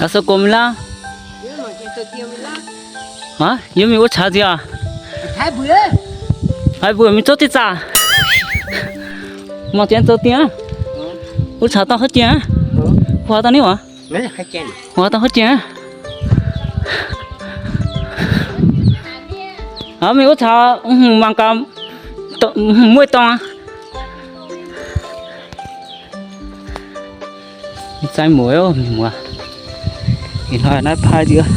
Aa, sou gorx mingh lauh. Aa, yie mingh wuov caux nziaauc. Fai mbuox mingh zorqv diqv zaah. Mangc zien zoux dien aqv. Wuov caux dorh haaix jien aqv? Huaax dangh niv oc. Huaax dangh haaix jien aqv? Aa, mingh wuov caux, mangc gaax, mueiz dorngx aqv. Mingh zaeng mueiz oc, mingh mueiz. Ih hnoi naaiv paaiv nziex,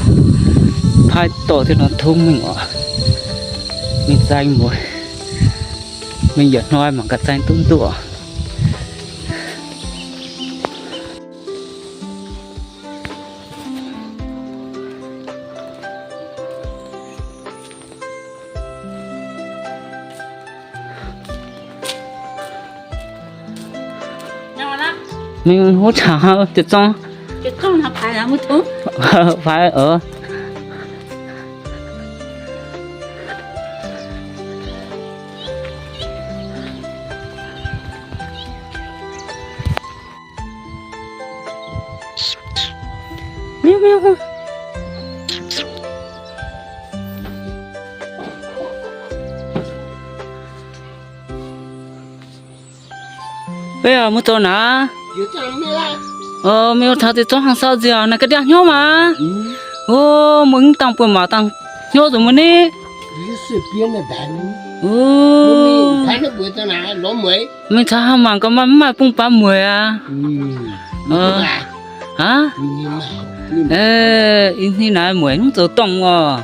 paaiv dorh jienv norm tong mingh oc. Mingh zaeng mueiz. Mingh yietc hnoi mangc gaax zaeng duqv mv duqv oc. Mingh wuov caux ziepc zorng. Faix oc. Miau miau. Ei, muoz-doic naaiv. Mingh wuov caux ziepc zorng hlang sau nziaauc naaic ga'ndiangv hnyouv maah. O, mbuo mv dangh buonc maac dangh hnyouv zuqc mbuo ni. Mingh caux hnangv mangc gaax maaih mv maaih bung baav mueic aqv. Aav, ih hnoi naaiv mueic mv zoux dorngh oc.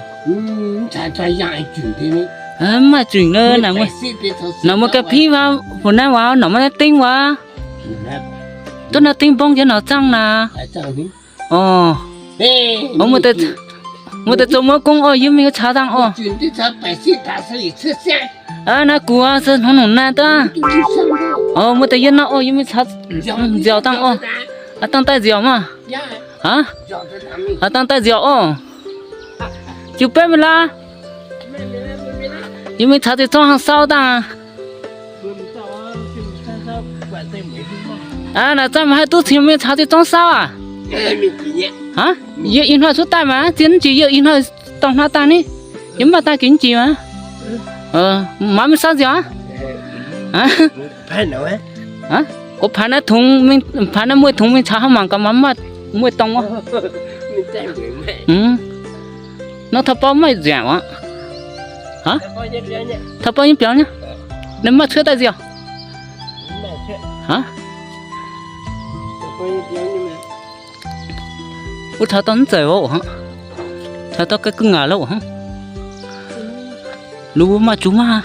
Mv maaih zuingc nor, naaic mueic ga'pingv waac, houc naaiv waac, norqc maiv naaiv dingv waac. Duqv naaiv dingv mborngv jienv norqc zaangv naaic. Orqc, muoz-doic zoux muoz gong orqc, yie mingh caux dangh orqc. Aav, naaiv gux se hnangv nungc naaiv duqv. Orqc, muoz-doic yie nor orqc, yie mingh caux nziaauc dangh orqc. Aav, dangh daaih nziaauc maah. Aav, dangh daaih nziaauc orqc. Jiu baeqv mingh laac. Yie mingh caux ziepc zorng hlang sau dangh. Aav, naaic zaangv maaih haih duqv cingx mingh caux ziepc zorng sau aac? Aav, yie ih hnoi cuotv daaih maah, zien mv jiex yie ih hnoi dorh hnoi daaih ni. Yie mv maaih daaih gix mv jiex maah. Maaiz mingh sau nziaauc aqv. Gorx paaix naaiv tungx, paaix naaiv mueiz tungx mingh caux hnangv mangc gaax maaih mv maaih mueiz dorngh wuov. Nor taux bauv mv maaih nziaauc aqv. Taux bauv nyei biaux nyei. Ninh mv maaih cuotv daaih nziaauc. Wuov taux dorh mv zeiz oc hnangv. Taux dorh ga'gui ngaanc lo hnangv. Lu mbuo maaih zuqc maah.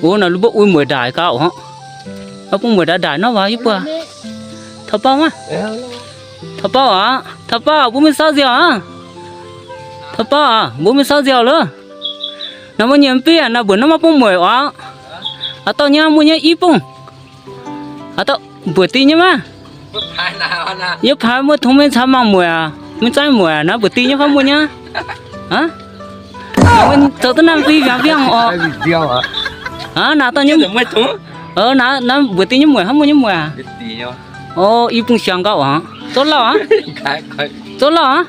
O, naaic lu mbuo uix mueic ndaaic gaax oc hnangv. Bung mueic ndaaic ndaaic nor waac yie mbuo. Taux bauv maah. Taux bauv aqv. Taux bauv, mbuo mingh sau nziaauc aqv. Taux bauv aqv, mbuo mingh sau nziaauc loh. Naaic mbuo nyiemc biv naaic mbuoqc nor maiv bung mueic oc. Aav, dorh nyei, muoz nyei i bung. Aav, dorh mbuoqc diuh nyei maah. Yie paaix mueiz tungx mingh caux mangc mueic aac, mingh zaih mueic aac, naaiv mbuoqc diuh nyei fai muoz nyei? Aav, zoux duqv naaiv mv biangh biangh oc. Aav, naaiv dorh nyei, naaiv mbuoqc diuh nyei mueic hnangv, muoz nyei mueic aac. O, i bung siangx gauh oc. Zorqv lauh aqv. Zorqv lauh aqv.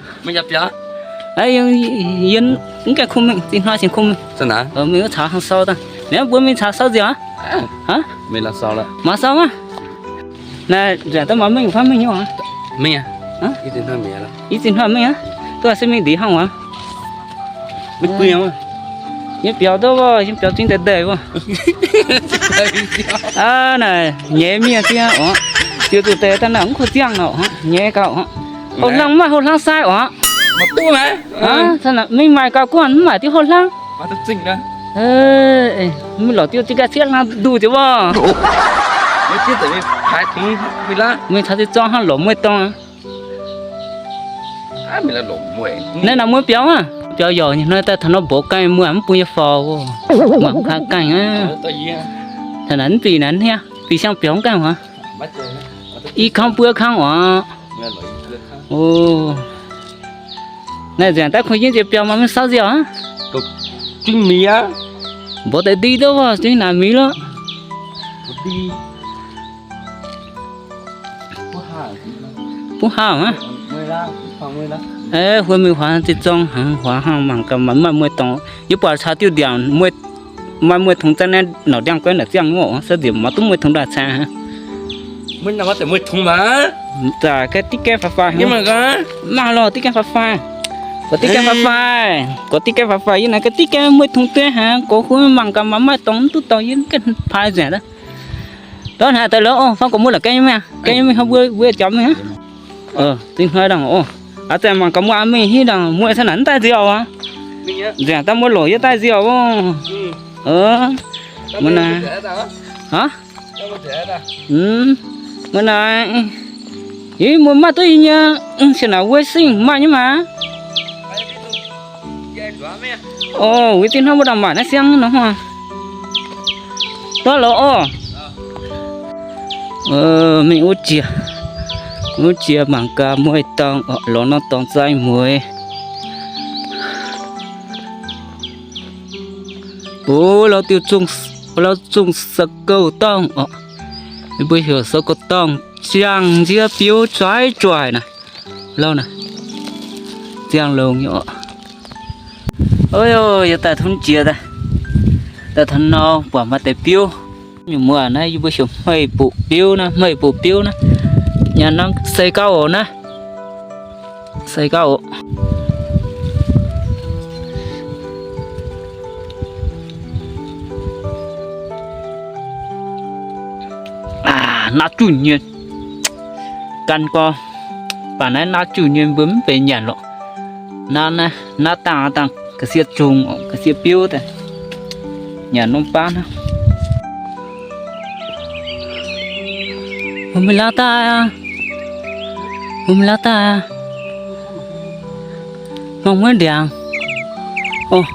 Yie mv gaengh kuh mingh, zinh hnoi cingx kuh mingh. Mingh wuov caux hnangv sau daaih. Mbuo mingh caux sau nziaauc aqv. Maaiz sau maah. Naaiv nzuonx daaih maaih mingh fai mingh nyei oc? Mingh aqv. Ih zinh hnoi mingh aqv. Duqv se mingh ndiev hnangv oc. Yie biaux duqv oc, yie biaux zingh deix deix oc. Aa, naaic nyei mienh ziex oc. Ziouc zuqc deix daaih naaic mv kuh ziangh nor oc, nyei gauh oc. Houh hlang mv maaih houh hlang sai oc. Mingh maaih gauh guanh mv maaih diuh houh hlang. Mingh lorz diuh ziex ga'cieqv hlang nduh jiex wuov. Mingh caux zinh zorng hnangv lorz mueiz dorngx. Naaiv naaic mueiz biaux aqv. Biaux yaac nyei hnoi daaih taux nor mbox gaengh mueiz mv bung nyei faaux. Mueiz mv kaav gaengh aqv. Taux naaic mv bieqc naaic hniev, bieqc siang biaux mv gaengh oc. I kang buo kang oc. O, naaiv nzengc daaih kungx yie nziex biaux maaih mingh saauv nziaauc aqv. Mbox deix ndi duqv wuov, zingv naaic mingh lorqc. Buv haangh aqv. Huo mingh huaax zinh zorng hnaangx, huaax hnangv mangc gaax maaih mueiz dorngx. Yie buatc caux diuh ndiangx maaih mueiz tongx zanc naaiv norqc ndiangx guaiv naaic ziangh oc, se nziex maaih duqv mueiz tongx ndaaih caangh aqv. Zaqc ga'diqv gaengh faix faix. Maaih lorh diqv gaengh faix faix. Gorx diqv gaengh faix faix. Gorx diqv gaengh faix faix yie naaic ga'diqv gaengh mueiz tongx dueiv hnaangx, gorx huo mangc gaax maaih mueiz dorngx mv duqv dorngx yie gaengh paaix nzengc aqv. Ndortv haaix daaih lorqc? Orv, fang gorx muoz la'gaengh nyei mingh, gaengh nyei mingh, mbuo mbuo jaux mingh aqv. Zingh hnoi dangh orv, aav zanc mangc gaax muoz aav mingh hiuv dangh muoz se naaic mv daaih nziaauc aqv. Nzengc daaih muoz lorc yie daaih nziaauc oc. Muoz naaic, aav, muoz naaic, ih, muoz maaih duqv yie nyei, se naaic wuov singh maaih nyei maah. Orv, wuov zinh hnoi mbuo dangh maaic naaiv siang nor hnangv. Ndortv lorqc orv. Mingh wuov jiex, wuov jiex mangc gaax mueiz dorngx, lorz norm dorngx zaih mueiz. O, lauh diuh, lauh zungh sou gouh dorngh oc. Mbuo heuc sou gouh dorngh, ziangh nziev biouv zueiz zueiz naaic. Lauh naaic, ziangh longx nyei oc. Ov, yie daaih tov jiex daaih, daaih taux nor buatc maaih deix biouv. Mienh muoz, naaiv yie mbuo heuc hmeiv buqc biouv naaiv, hmeiv buqc biouv naaiv. Nyanc norm seix gauh oc naaiv. Seix gauh oc. Aav, naaiv juqv nyei. Gan gorx, baac naaiv naaiv juqv nyei mbuo mv benx nyanc lorqc. Naaiv, naaiv dangh, dangh ga'sie zungh, ga'sie biouv daaih. Nyanc norm baav naaiv. Mbuo mingh lauh daaih aqv. Mbuo mingh lauh daaih aqv. Mangc mueiz ndiangx. Orv,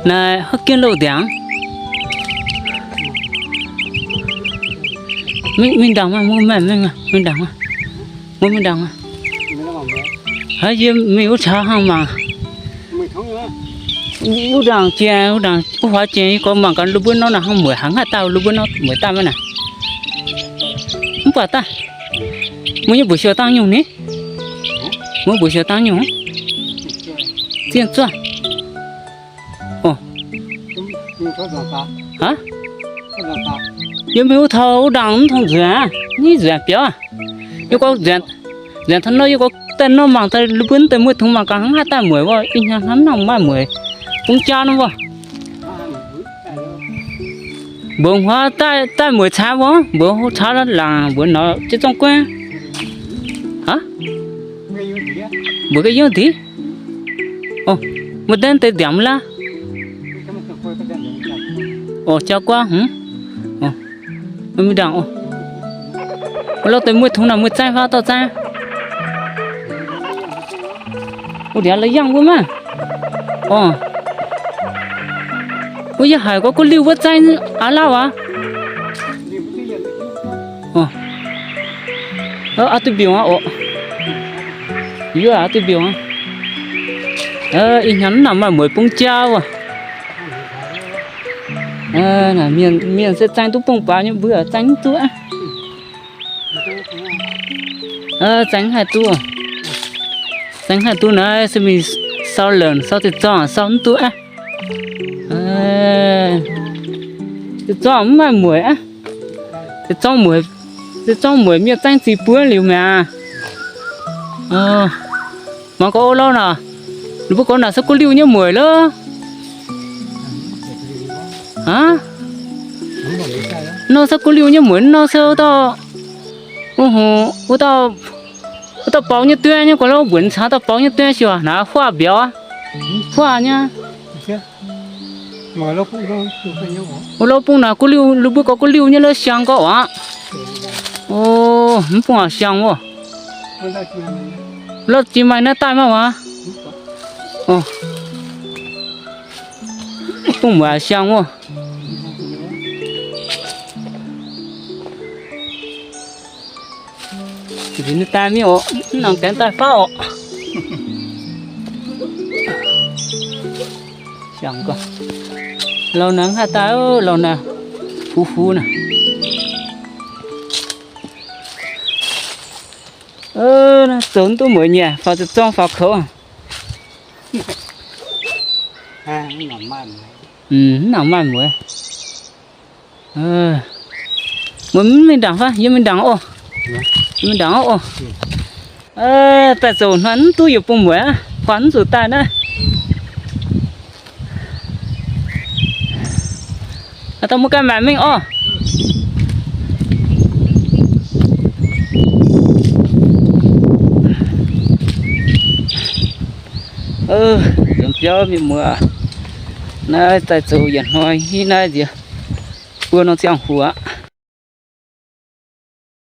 naaiv Hokkien Loh ndiangx. Mingh, mingh ndaangc maah, mbuo mingh, mingh ndaangc maah. Mbuo mingh ndaangc maah. Haiz yie mingh wuov qaqv hnangv mangc. Wuov ndaangc jiex, wuov ndaangc wuov huaax jiex, yie gorngv mangc gaax lo mbuo nor naaic hnangv mueiz haaix ngaih daaih, lo mbuo nor mueiz daaih maiv naaic. Mv baac daaih. Mbuo nyei mbuoqc siou dangh nyungc ni? Mbuo mbuoqc siou dangh nyungc? Zienh zuoqv. Orv. Aav, yie mingh wuov taux wuov ndaangc mv tong nzuonx aqv, nyiv nzuonx biauv. Yie gorngv nzuonx taux nor, yie gorngv daaih nor mangc daaih lo mbuo deix mueiz tongx mangc gaax hnangv haaix daaih mueiz wuov, ih hnyangx hnangv nangc maaih mueiz bungx jaa nor wuov. Mbuox huaax daaih, daaih mueiz caax wuov, mbuox caax laangc, mbuox nor jienv zorng gueiv. Aav, mbuox ga'yuv ndic. Orv, mbuo dengv deix ndiangx maiv laav. Orv, jaa guaav hmz. Orv, mbuo mingh ndaangc orv. Mbuo lorh deix mueiz tongx naaic mueiz zaeng fai dorh zaeng? Wuov ndiangx la'yangh wuov maah. Orv, wuov yie haiz gorngv guv liuh wuov zaeng aav lauh aqv. Orv, aav duqv mbiungc aqv orv. Yie aav duqv mbiungc aqv. Ih hnyangx mv nangc maaih mueiz bungx jaa wuov. Mienh, mienh se zaeng duqv bungx baac nyei, mbuo zaeng mv duqv aqv. Zaeng mv haih duqv. Zaeng mv haih duqv naaiv se mingh sau lengc, sau deix zorngh, sau mv duqv aqv. Deix zorngh mv maaih mueiz aqv. Deix zorngh mueiz Se zorngv mueic mienh zaengv zih buov liuz mi'aqv. Mangc gaax, o, lauh naaic, ninh mbuo gorngv naaic se gu'liuh nyei mueic lorqc. Aav, nor se gu'liuh nyei mueic, nor se wuov dauh, wuov dauh, wuov dauh baaux nyei dueiv nyei gorx, mbuoqc caux dauh baaux nyei dueiv siouc naaiv huaav mbiauz aqv. Huaav nyei. Wuov lov bung naaic gu'liuh, ninh mbuo gorngv gu'liuh nyei lorqc, siang gorx aqv. O, mv bung aac siang wuov. Lorqc, jiex maaih naaiv daaih maah, wuov. O, bung mueic aac siang wuov. Nziex ninh daaih mingh oc, mv nangc gaengh daaih faaux oc. Siang gorx, lauh naaic mv haih daaih, lauh naaic, huv huv naaic. Zoux mv duqv mueic nyei, faaux zuqc zorng faaux koux. Mv nangc maaih mueic. Mueic mv mingh ndaangc fai? Yie mingh ndaangc oc. Yie mingh ndaangc oc. Daaih zoux hnoi mv duqv yietc bung mueic aqv, kuanx mv zuqc daaih naaiv. Daaih mbuo ganh maaic mingh oc. Dongh biauv mienh muoz, naaiv daaih zoux yietc hnoi hnangv naaiv nziex, buo norm ziangh hoc aqv.